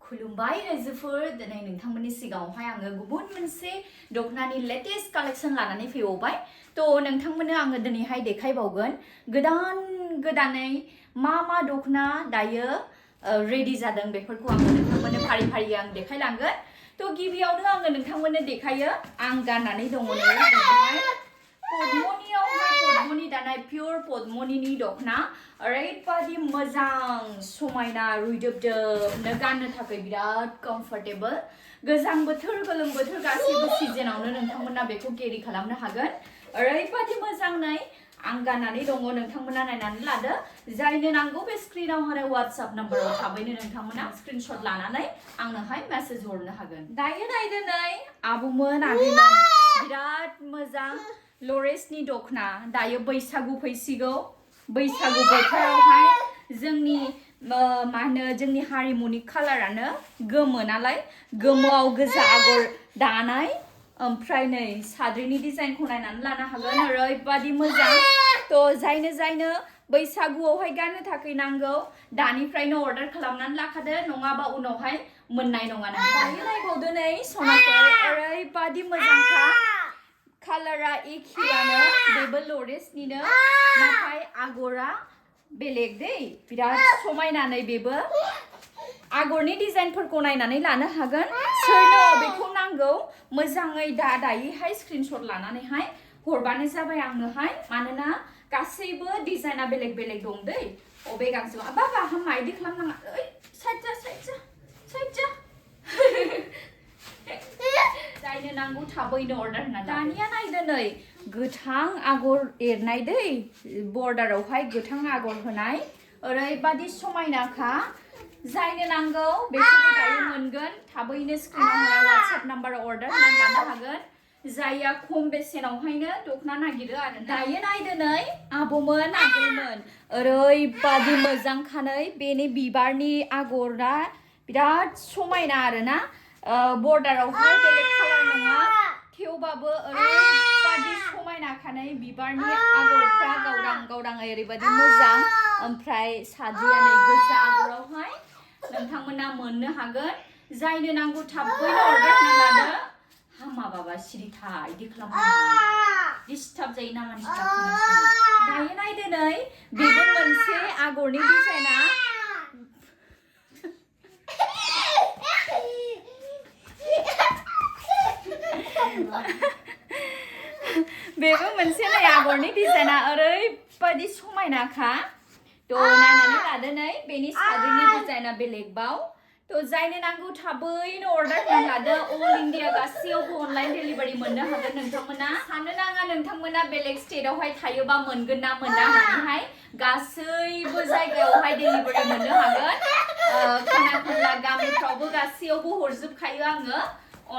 खुलुमबाय रायजोफोर दिनै नोंथांमोननि सिगाङावहाय आङो गुबुन मोनसे दखनानि लेटेस्ट कालेक्शन लानानै फैबावबाय तो नोंथांमोननो आङो दिनैहाय देखायबावगोन गोदानै मा दखना दायो रेडी जादों बेफोरखौ आङो नोंथांमोननो फारि फारि आं देखायलांगोन तो गिबियावनो आङो नोंथांमोननो देखायो आं गाननानै दङ नै पद्मनि दानाय पियर पद्मनि दखना ओरैबादि मोजां समायना रुइदोबदोबनो गाननो थाखाय बिराद कम्फर्टेबल गोजां बोथोर गोलोम बोथोर गासैबो सिजनावनो नोंथांमोना बेखौ केरि खालामनो हागोन ओरैबादि मोजाङै आं गाननानै दङ नोंथांमोना नायनानै लादो जायनो नांगौ बे स्क्रिनाव होनाय WhatsApp नाम्बाराव थाबैनो नोंथांमोना स्क्रिनशट लानानै आंनोहाय मेसेज हरनो हागोन दायो नायदो नै आबौमोन आगैमोन बिराद मोजां लरेसनि दखना दायो बैसागु फैसिगौ बैसागु बोथोरावहाय जोंनि मा होनो जोंनि हारिमुनि कालारानो गोमो नालाय गोमोआव गोजा आगर दानाय ओमफ्राय नै साद्रिनि डिजाइनखौ नायनानै लानो हागोन ओरैबादि मोजां तो जायनो बैसागुआवहाय गाननो थाखाय नांगौ दानिफ्रायनो अर्डार खालामनानै लाखादो नङाबा उनावहाय मोननाय नङा ना दायो नायबावदो नै सनाफोर ओरैबादि मोजांखा कालारा एखेयानो बेबो लरेसनिनो नाथाय आगरा बेलेग दै बिराद समायनानै बेबो आगरनि डिजाइनफोरखौ नायनानै लानो हागोन सोरनो बेखौ नांगौ मोजाङै दायोहाय स्क्रिनशट लानानैहाय हरबानो जाबाय आंनोहाय मानोना गासैबो डिजाइना बेलेग बेलेग दं दै अबे गांसे बाबा हामा इदि खालामनाङा ओइ साइड जा जायनो नांगौ थाबैनो अर्डार होना दानिया नायदो नै गोथां आगर एरनाय दै बर्डारावहाय गोथां आगर होनाय ओरैबादि समायनाखा जायनो नांगौ बेखौबो दायो मोनगोन थाबैनो स्क्रिनाव होनाय WhatsApp नाम्बाराव अर्डार होनानै लानो हागोन जायया खम बेसेनावहायनो दखना नागिरो आरो दायो नायदो नै आबौमोन आगैमोन ओरैबादि मोजांखानै बेनि बिबारनि आगरा बिराद समायना आरोना बर्डारावहाय बेलेग कालार नङा थेवबाबो ओरैबादि समायनाखानै बिबारनि आगरफ्रा गावदां ओरैबादि मोजां ओमफ्राय साद्रिया नै गोजा आगरावहाय नोंथांमोना मोननो हागोन जायनो नांगौ थाबैनो अर्डार होना लादो हामा बाबा सिरिथा इदि खालामनाङा डिस्टार्ब जायो ना मानसिफ्रा दायो नायदो नै बेबो मोनसे आगरनि डिजाइना बेबो मोनसे नै आगरनि डिजाइना ओरैबादि समायनाखा तो नायनानै लादो नै बेनि साद्रिनि डिजाइना बेलेगबाव तो जायनो नांगौ थाबैनो अर्डार होना लादो अल इन्डिया गासैयावबो अनलाइन डेलिभारि मोननो हागोन नोंथांमोना साननो नाङा नोंथांमोना बेलेग स्टेटआवहाय थायोबा मोनगोन ना मोना होननानैहाय गासैबो जायगायावहाय डेलिभारि मोननो हागोन खना खनला गामिफ्रावबो गासैयावबो हरजोबखायो आङो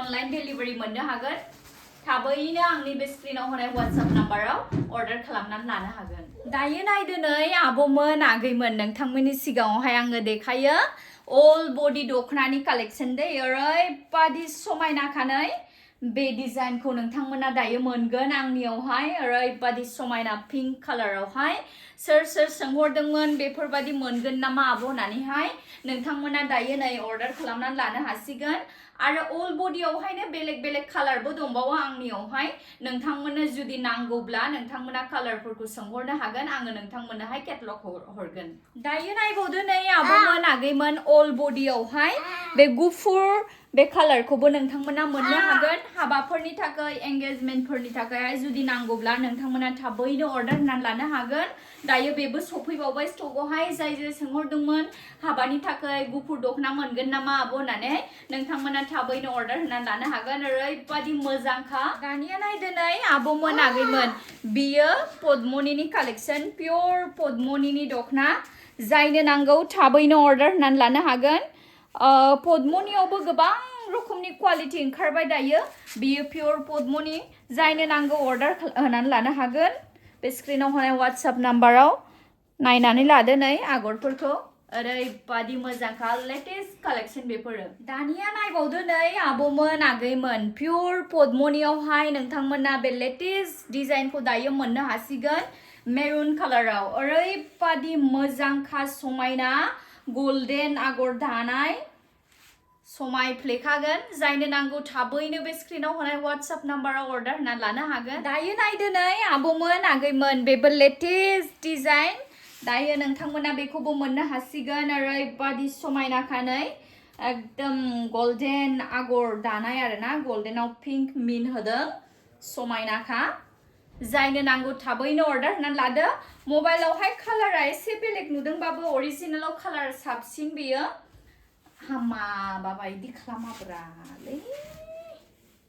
अनलाइन डेलिभारि मोननो हागोन थाबैनो आंनि बे स्क्रिनाव होनाय WhatsApp नाम्बाराव अर्डार खालामनानै लानो हागोन दायो नायदो नै आबौमोन आगैमोन नोंथांमोननि सिगाङावहाय आङो देखायो अल बडि दखनानि कालेक्शन दै ओरैबादि समायनाखानै बे डिजाइनखौ नोंथांमोना दायो मोनगोन आंनियावहाय ओरैबादि समायना पिंक कालारावहाय सोर सोंहरदोंमोन बेफोरबादि मोनगोन नामा आब' होननानैहाय नोंथांमोना दायो नै अर्डार खालामनानै लानो हासिगोन आरो अल बडियावहायनो बेलेग कालारबो दंबावो आंनियावहाय नोंथांमोननो जुदि नांगौब्ला नोंथांमोना कालारफोरखौ सोंहरनो हागोन आङो नोंथांमोननोहाय केटलग हरगोन दायो नायबावदो नै आबौमोन आगैमोन अल बडियावहाय बे गुफुर बे कालारखौबो नोंथांमोना मोननो हागोन हाबाफोरनि थाखाय एंगेजमेन्टफोरनि थाखाय जुदि नांगौब्ला नोंथांमोना थाबैनो अर्डार होनानै लानो हागोन दायो बेबो सफैबावबाय स्टकआवहाय जाय सोंहरदोंमोन हाबानि थाखाय गुफुर दखना मोनगोन नामा आब' होननानै नोंथांमोना थाबैनो अर्डार होनानै लानो हागोन ओरैबादि मोजांखा दानिया नायदो नै आबौमोन आगैमोन बियो पद्मनिनि कालेक्शन पियर पद्मनिनि दखना जायनो नांगौ थाबैनो अर्डार होनानै लानो हागोन पद्मनियावबो गोबां रोखोमनि क्वालिटी ओंखारबाय दायो बियो पियर पद्मनि जायनो नांगौ अर्डार होनानै लानो हागोन बे स्क्रिनाव होनाय WhatsApp नाम्बाराव नायनानै लादो नै आगरफोरखौ ओरैबादि मोजांखा लेटेस्ट कालेक्शन बेफोरो दानिया नायबावदो नै आबौमोन आगैमोन पियर पद्मनियावहाय नोंथांमोना बे लेटेस्ट डिजाइनखौ दायो मोननो हासिगोन मेरुन कालाराव ओरैबादि मोजांखा समायना गोल्डेन आगर दानाय समाय फ्लेखागोन जायनो नांगौ थाबैनो बे स्क्रिनाव होनाय WhatsApp नाम्बाराव अर्डार होना लानो हागोन दायो नायदो नै आबौमोन आगैमोन बेबो लेटेस्ट डिजाइन दायो नोंथांमोना बेखौबो मोननो हासिगोन ओरैबादि समायनाखानै एकदम गल्डेन आगर दानाय आरोना गल्डेनाव पिंक मिन होदों समायनाखा जायनो नांगौ थाबैनो अर्डार होना लादो मबाइलावहाय कालारा एसे बेलेग नुदोंबाबो अरिजिनेलाव कालार साबसिन बेयो हामा बाबा इदि खालामाब्रालै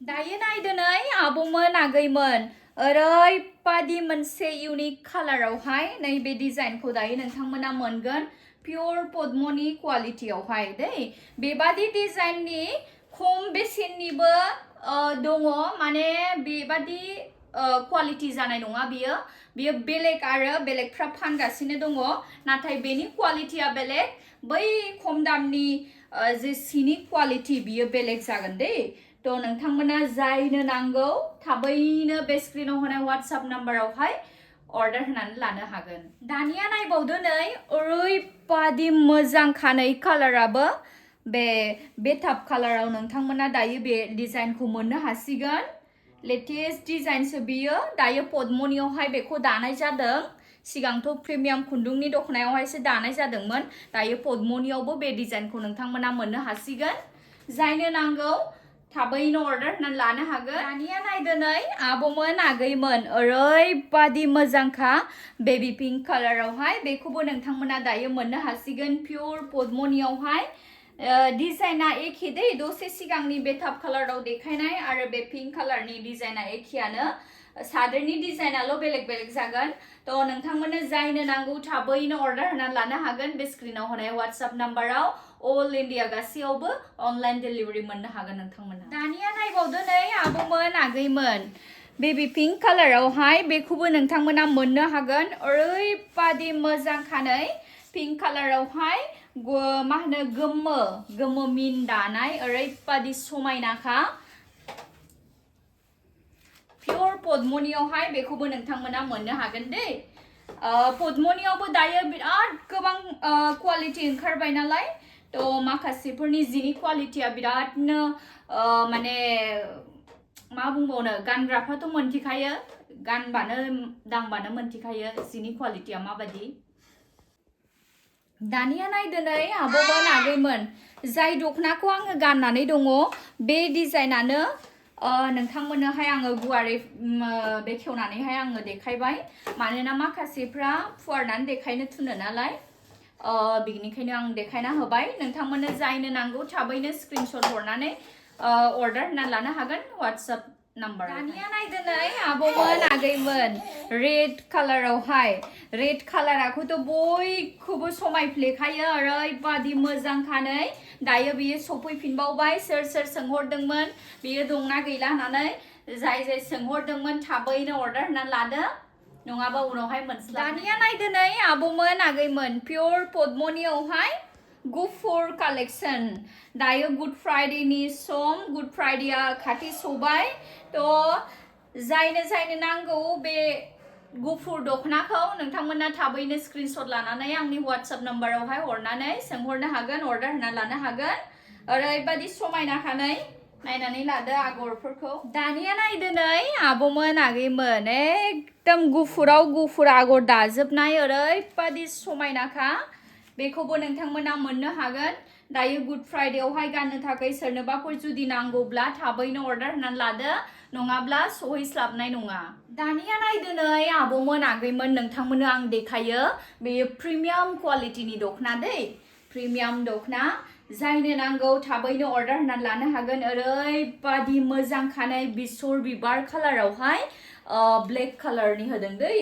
दायो नायदो नै आबौमोन आगैमोन ओरैबादि मोनसे इउनिक कालारावहाय नैबे डिजाइनखौ दायो नोंथांमोना मोनगोन पियर पद्मनि क्वालिटियावहाय दै बेबादि डिजाइननि खम बेसेननिबो दङ माने बेबादि क्वालिटि जानाय नङा बियो बेलेग आरो बेलेगफ्रा फानगासिनो दङ नाथाय बेनि क्वालिटिया बेलेग बै खम दामनि जे सिनि क्वालिटि बियो बेलेग जागोन दै तो नोंथांमोना जायनो नांगौ थाबैनो बे स्क्रिनाव होनाय WhatsApp नाम्बारावहाय अर्डार होनानै लानो हागोन दानिया नायबावदो नै ओरैबादि मोजांखा नै कालाराबो बे टाप कालाराव नोंथांमोना दायो बे डिजाइनखौ मोननो हासिगोन लेटेस्ट डिजाइनसो बियो दायो पद्मनियावहाय बेखौ दानाय जादों सिगांथ' प्रिमियाम खुन्दुंनि दखनायावहायसो दानाय जादोंमोन दायो पद्मनियावबो बे डिजाइनखौ नोंथांमोना मोननो हासिगोन जायनो नांगौ थाबैनो अर्डार होनानै लानो हागोन दानिया नायदो नै आबौमोन आगैमोन ओरैबादि मोजांखा बेबी पिंक कालारावहाय बेखौबो नोंथांमोना दायो मोननो हासिगोन पियर पद्मनियावहाय डिजाइना एखे दै दसे सिगांनि बे टाप कालाराव देखायनाय आरो बे पिंक कालारनि डिजाइना एखेयानो सादोरनि डिजाइनाल' बेलेग बेलेग जागोन तो नोंथांमोननो जायनो नांगौ थाबैनो अर्डार होनानै लानो हागोन बे स्क्रिनाव होनाय WhatsApp नाम्बाराव अल इन्डिया गासैयावबो अनलाइन डेलिभारि मोननो हागोन नोंथांमोना दानिया नायबावदो नै आबौमोन आगैमोन बेबी पिंक कालारावहाय बेखौबो नोंथांमोना मोननो हागोन ओरैबादि मोजांखानै पिंक कालारावहाय मा होनो गोमो मिन दानाय ओरैबादि समायनाखा पियर पद्मनियावहाय बेखौबो नोंथांमोना मोननो हागोन दै पद्मनियावबो दायो बिराद गोबां क्वालिटि ओंखारबाय नालाय तो माखासेफोरनि जिनि क्वालिटिया बिरादनो माने मा बुंबावनो गानग्राफ्राथ' मोनथिखायो गानबानो दांबानो मोनथिखायो जिनि क्वालिटिया माबादि दानिया नायदो नै आबौमोन आगैमोन जाय दखनाखौ आङो गाननानै दङ बे डिजाइनानो नोंथांमोननोहाय आङो गुवारै बेखेवनानैहाय आङो देखायबाय मानोना माखासेफ्रा फुवारनानै देखायनो थुनो नालाय बिनिखायनो आं देखायना होबाय नोंथांमोननो जायनो नांगौ थाबैनो स्क्रिनशट हरनानै अर्डार होना लानो हागोन WhatsApp नाम्बार दानिया नायदो नै आबौमोन आगैमोन रेड कालारावहाय रेड कालाराखौथ' बयखौबो समायफ्लेखायो ओरैबादि मोजांखानै दायो बियो सफैफिनबावबाय सोर सोंहरदोंमोन बियो दंना गैला होननानै जाय सोंहरदोंमोन थाबैनो अर्डार होनानै लादो नङाबा उनावहाय मोनस्लाब दानिया नायदो नै आबौमोन आगैमोन पियर पद्मनियावहाय गुफुर कालेक्शन दायो गुड फ्राइडेनि सम गुड फ्राइडेया खाथि सौबाय तो जायनो नांगौ बे गुफुर दखनाखौ नोंथांमोना थाबैनो स्क्रिनशट लानानै आंनि WhatsApp नाम्बारावहाय हरनानै सोंहरनो हागोन अर्डार होना लानो हागोन ओरैबादि समायनाखानै नायनानै लादो आगरफोरखौ दानिया नायदो नै आबौमोन आगैमोन एकदम गुफुराव गुफुर आगर दाजोबनाय ओरैबादि समायनाखा बेखौबो नोंथांमोना मोननो हागोन दायो गुड फ्राइडेयावहाय गाननो थाखाय सोरनोबाफोर जुदि नांगौब्ला थाबैनो अर्डार होनानै लादो नङाब्ला सहैस्लाबनाय नङा दानिया नायदो नै आबौमोन आगैमोन नोंथांमोननो आं देखायो बेयो प्रिमियाम क्वालिटिनि दखना दै प्रिमियाम दखना जायनो नांगौ थाबैनो अर्डार होनानै लानो हागोन ओरैबादि मोजांखानै बेसर बिबार कालारावहाय ब्लेक कालारनि होदों दै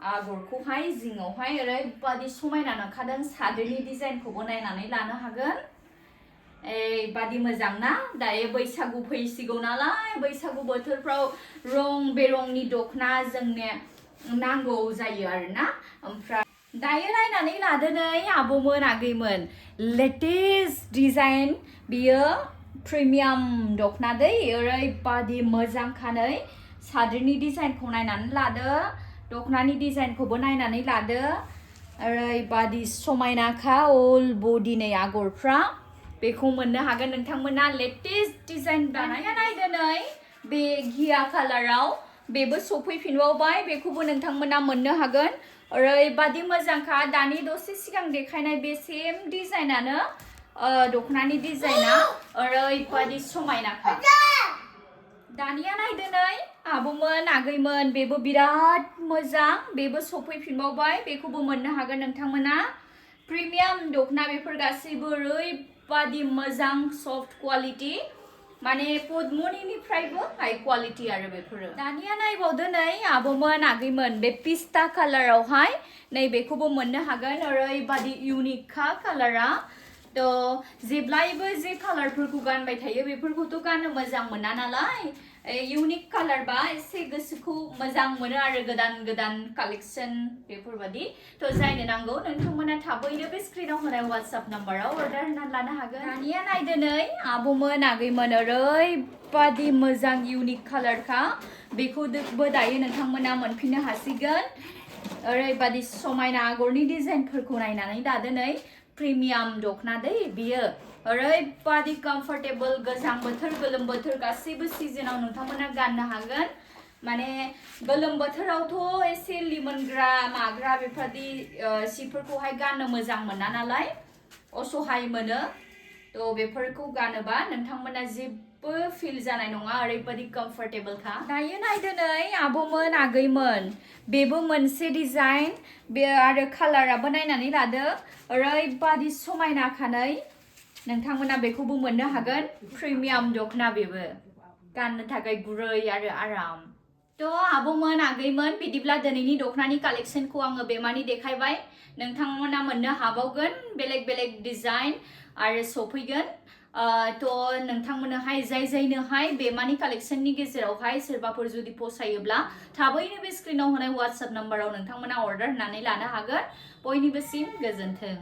आगरखौहाय जिङावहाय ओरैबादि समायना नुखादों सादोरनि डिजाइनखौबो नायनानै लानो हागोन बादि मोजां ना दायो बैसागु फैसिगौ नालाय बैसागु बोथोरफ्राव रं बेरंनि दखना जोंनो नांगौ जायो आरोना ओमफ्राय दायो नायनानै लादो नै आबौमोन आगैमोन लेटेस्ट डिजाइन बियो प्रिमियाम दखना दै ओरैबादि मोजांखानै सादोरनि डिजाइनखौ नायनानै लादो दखनानि डिजाइनखौबो नायनानै लादो ओरैबादि समायनाखा अल बडि नै आगरफ्रा बेखौ मोननो हागोन नोंथांमोना लेटेस्ट डिजाइन दानाया नायदो नै बे घिया कालाराव बेबो सफैफिनबावबाय बेखौबो नोंथांमोना मोननो हागोन ओरैबादि मोजांखा दानि दसे सिगां देखायनाय बे सेम डिजाइनानो दखनानि डिजाइना ओरैबादि समायनाखा दानिया नायदो नै आब'मोन आगैमोन बेबो बिराद मोजां बेबो सफैफिनबावबाय बेखौबो मोननो हागोन नोंथांमोना प्रिमियाम दखना बेफोर गासैबो ओरैबादि मोजां सफ्ट क्वालिटी माने पद्मनिनिफ्रायबो हाई क्वालिटी आरो बेफोरो दानिया नायबावदो नै आब'मोन आगैमोन बे पिस्ता कालारावहाय नै बेखौबो मोननो हागोन ओरैबादि इउनिकखा कालारा तो जेब्लायबो जे कालारफोरखौ गानबाय थायो बेफोरखौथ' गाननो मोजां मोना नालाय इउनिक कालार बा एसे गोसोखौ मोजां मोनो आरो गोदान गोदान कालेक्शन बेफोरबादि तो जायनो नांगौ नोंथांमोना थाबैनो बे स्क्रिनाव होनाय WhatsApp नाम्बाराव अर्डार होनानै लानो हागोन दानिया नायदो नै आब'मोन आगैमोन ओरैबादि मोजां इउनिक कालारखा बेखौबो दायो नोंथांमोना मोनफिननो हासिगोन ओरैबादि समायना आगरनि डिजाइनफोरखौ नायनानै दादो नै प्रिमियाम दखना दै बियो ओरैबादि कम्फर्टेबल गोजां बोथोर गोलोम बोथोर गासैबो सिजनाव नोंथांमोना गाननो हागोन माने गोलोम बोथोरावथ' एसे लिमोनग्रा माग्रा बेफोरबादि सिफोरखौहाय गाननो मोजां मोना नालाय असहाय मोनो तो बेफोरखौ गानोबा नोंथांमोना जेबो फिल जानाय नङा ओरैबादि कम्फर्टेबलखा दायो नायदो नै आब'मोन आगैमोन बेबो मोनसे डिजाइन बे आरो कालाराबो नायनानै लादो ओरैबादि समायनाखानै नोंथांमोना बेखौबो मोननो हागोन प्रिमियाम दखना बेबो गाननो थाखाय गुरै आरो आराम तो आब'मोन आगैमोन बिदिब्ला दिनैनि दखनानि कालेक्शनखौ आङो बेमानि देखायबाय नोंथांमोना मोननो हाबावगोन बेलेग बेलेग डिजाइन आरो सफैगोन तो नोंथांमोनहाय जायनोहाय बेमानि कालेक्शननि गेजेरावहाय सोरबाफोर जुदि फसायोब्ला थाबैनो बे स्क्रिनाव होनाय WhatsApp नाम्बाराव नोंथांमोना अर्डार होनानै लानो हागोन बयनिबोसिम गोजोन्थों